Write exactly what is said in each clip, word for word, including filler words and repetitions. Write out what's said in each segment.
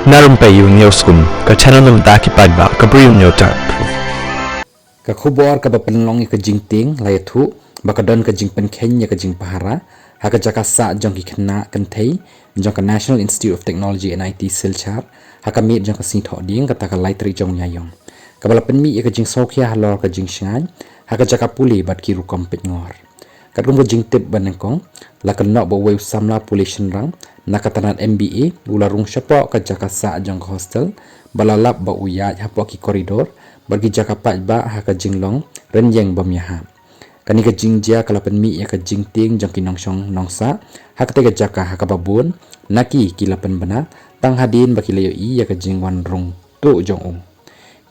Na Rympei U News Kum, ka channel na bynta ki paidbah ka Bri U News Tap. Ka khubor kaba pynlong ïa ka jingtieng la ïathuh ba ka don ka jingpynkheiñ ïa ka jingpahara ha ka jaka sah jong ki khynnah kynthei jong ka National Institute of Technology N I T Silchar ha ka miet jong ka sngi Thohdieng kata ka lai tarik jong u Ïaïong, kaba la pynmih ïa ka jingsngewkhia halor ka jingshngaiñ ha ka jaka pule bad ki rukom peitngor. Katkum ka jingtip ba nyngkong, la kynnoh ba uwei u samla pule shynrang na ka tnat M B A u la rung shapoh ka jaka sah jong ka hostel bad la lap ba u ïaid hapoh ki koridor bad ki jaka paidbah ha ka jinglong rynïeng bym ïahap. Kane ka jingjia ka la pynmih ïa ka jingtieng jong ki nongshong nongsah ha katei ka jaka ha kaba bun na ki ki la pynbna tang hadien ba ki la ïohi ïa ka jingwan rung tuh jong u.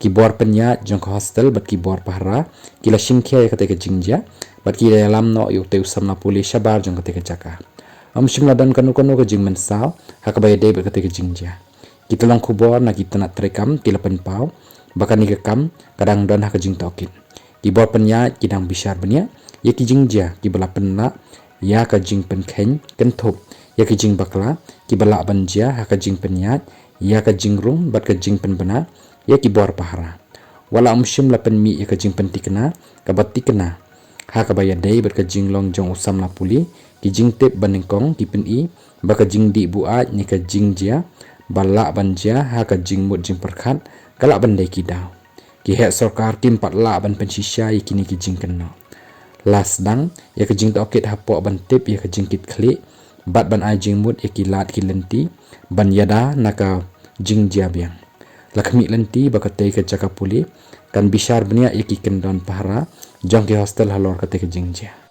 Ki bor pynïaid jong ka hostel bad ki bor pahara ki la shimkhia ïa katei ka jingjia bad ki la ïalam noh ïa utei u samla pule shabar jong katei ka jaka. Ym shym la don kano kano ka jingmynsaw ha kaba ïadei bad katei ka jingjia. Ki tyllong khubor na ki tnat treikam ki la pynpaw ba kane ka kam ka dang don ha ka jingtohkit. Ki bor pynïaid ki dang bishar bniah ïa ki jingjia kiba la pynlah ïa ka jingpynkheiñ kynthup ïa ki jingbakla kiba lah ban jia ha ka jingpynïaid ïa ka jingrung bad ka jingpynbna ïa ki bor pahara. Wat la ym shym la pynmih ïa ka jingpynthikna kaba thikna ha kaba ïadei bad ka jinglong jong u samla pule, ki jingtip ba nyngkong ki pyni ba ka jingdih buaid ne ka jingjia ba lah ban jia ha ka jingmut jingpyrkhat ka lah ban dei ki daw. Ki heh sorkar kim pat lah ban pynshisha ïa kine ki jingkynnoh. La sdang ïa ka jingtohkit hapoh ban tip ïa ka jingkitkhlieh bad ban ai jingmut ïa ki lad ki lynti ban ïada na ka jingjia biang. La khmih lynti ba katei ka jaka pule kan bishar bniah ïa ki kyndon pahara jong ki hostel halor katei ka jingjia.